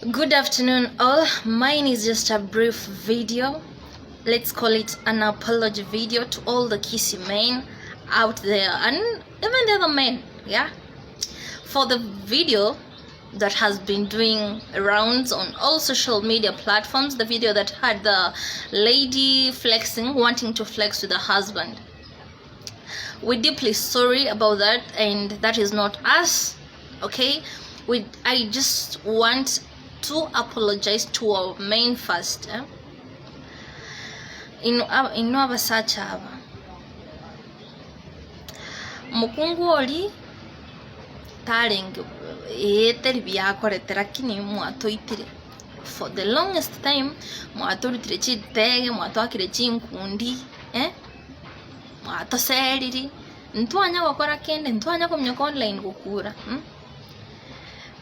Good afternoon, all. Mine is just a brief video. Let's call it an apology video to all the Kisii men out there and even the other men, yeah? For the video that has been doing rounds on all social media platforms, the video that had the lady flexing, wanting to flex with the husband. We're deeply sorry about that, and that is not us, okay? We I just want to apologize to our men first, eh? Inwe abasacha aba, mokungu oria tarenge ee tari buya akorete lakini mwatoitire for the longest time, mwatorutire chitege, mwatoakire chinkundi eh, mwatoseriri, ntwanya gokora kende, ntwanya kominyoka online gokura mh.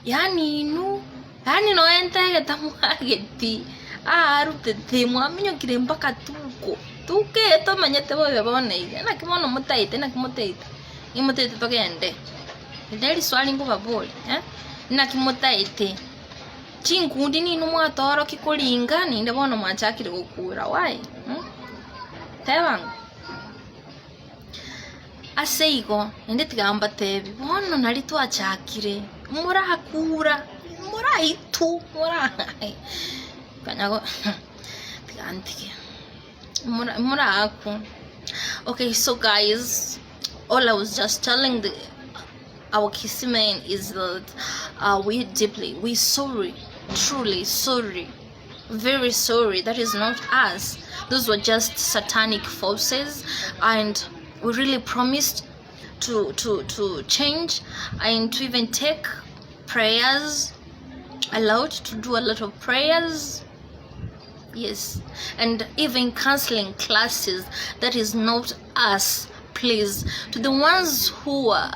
Yaani inwe, yaani nonya ntagete mwageti aarutete mwaminyokire mpaka tuko, tuko eye tomanyete bobe bono iga, naki bono motaete naki motaete, nimotagete togende? Eri neriswali nkobaboria eh, naki motaete? Chinkundi ninwe mwatoorokia koringa naende bono mwachakire gokura why? Tebango. Ase igo, naende tiga mbateebie, bono nario twachakire, morakura, moraitwe, mora konya go tiga ntige, mora morakwe. Okay, so guys, all I was just telling the our Kisii men is that we deeply, we sorry, truly sorry, very sorry. That is not us. Those were just satanic forces, and we really promised to to to change and to even take prayers a lot, to do a lot of prayers. Yes, and even counseling classes. That is not us. Please, to the ones who are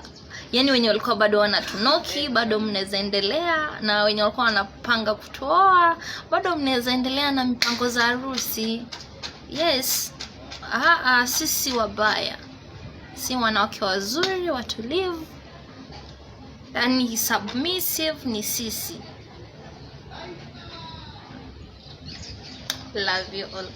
yani wenye walikuwa bado wanatunoki bado mnaweza endelea, na wenye walikuwa wanapanga kutuoa bado mnaweza endelea na mipango za harusi. Yes, aa, sisi wabaya, si wanawake wazuri watulivu, yani submissive ni sisi. Love you all.